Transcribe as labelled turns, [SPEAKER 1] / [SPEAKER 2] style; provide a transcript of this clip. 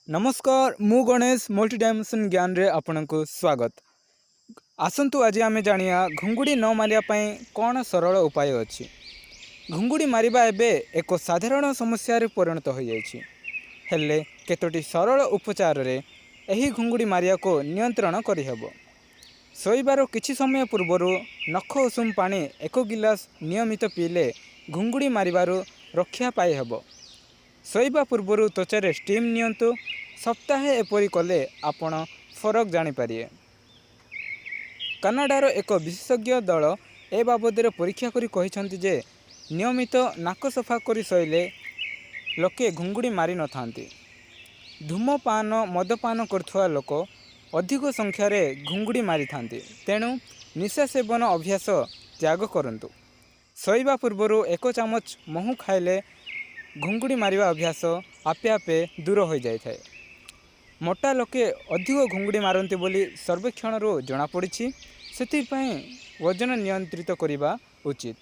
[SPEAKER 1] ନମସ୍କାର, ମୁଁ Ganesh, multi dimension ଜ୍ଞାନରେ ଆପଣଙ୍କୁ ସ୍ୱାଗତ। ଆସନ୍ତୁ, ଆଜି ଆମେ ଜାଣିବା ଘୁଙ୍ଗୁଡ଼ି ନ ମାରିବା ପାଇଁ କ'ଣ ସରଳ ଉପାୟ ଅଛି। ଘୁଙ୍ଗୁଡ଼ି ମାରିବା ଏବେ ଏକ ସାଧାରଣ ସମସ୍ୟାରେ ପରିଣତ ହୋଇଯାଇଛି। ହେଲେ କେତୋଟି ସରଳ ଉପଚାରରେ ଏହି ଘୁଙ୍ଗୁଡ଼ି ମାରିବାକୁ ନିୟନ୍ତ୍ରଣ କରିହେବ। ଶୋଇବାର କିଛି ସମୟ ପୂର୍ବରୁ ନଖ ଉଷୁମ ପାଣି ଏକ ଗିଲାସ ନିୟମିତ ପିଇଲେ ଘୁଙ୍ଗୁଡ଼ି ମାରିବାରୁ ରକ୍ଷା ପାଇହେବ। ଶୋଇବା ପୂର୍ବରୁ ତ୍ୱଚାରେ ଷ୍ଟିମ୍ ନିଅନ୍ତୁ। ସପ୍ତାହେ ଏପରି କଲେ ଆପଣ ଫରକ ଜାଣିପାରିବେ। କାନାଡ଼ାର ଏକ ବିଶେଷଜ୍ଞ ଦଳ ଏ ବାବଦରେ ପରୀକ୍ଷା କରି କହିଛନ୍ତି ଯେ ନିୟମିତ ନାକ ସଫା କରି ଶୋଇଲେ ଲୋକେ ଘୁଙ୍ଗୁଡ଼ି ମାରିନଥାନ୍ତି। ଧୂମପାନ, ମଦପାନ କରୁଥିବା ଲୋକ ଅଧିକ ସଂଖ୍ୟାରେ ଘୁଙ୍ଗୁଡ଼ି ମାରିଥାନ୍ତି। ତେଣୁ ନିଶା ସେବନ ଅଭ୍ୟାସ ତ୍ୟାଗ କରନ୍ତୁ। ଶୋଇବା ପୂର୍ବରୁ ଏକ ଚାମଚ ମହୁ ଖାଇଲେ ଘୁଙ୍ଗୁଡ଼ି ମାରିବା ଅଭ୍ୟାସ ଆପେ ଆପେ ଦୂର ହୋଇଯାଇଥାଏ। ମୋଟା ଲୋକେ ଅଧିକ ଘୁଙ୍ଗୁଡ଼ି ମାରନ୍ତି ବୋଲି ସର୍ବେକ୍ଷଣରୁ ଜଣାପଡ଼ିଛି। ସେଥିପାଇଁ ଓଜନ ନିୟନ୍ତ୍ରିତ କରିବା ଉଚିତ।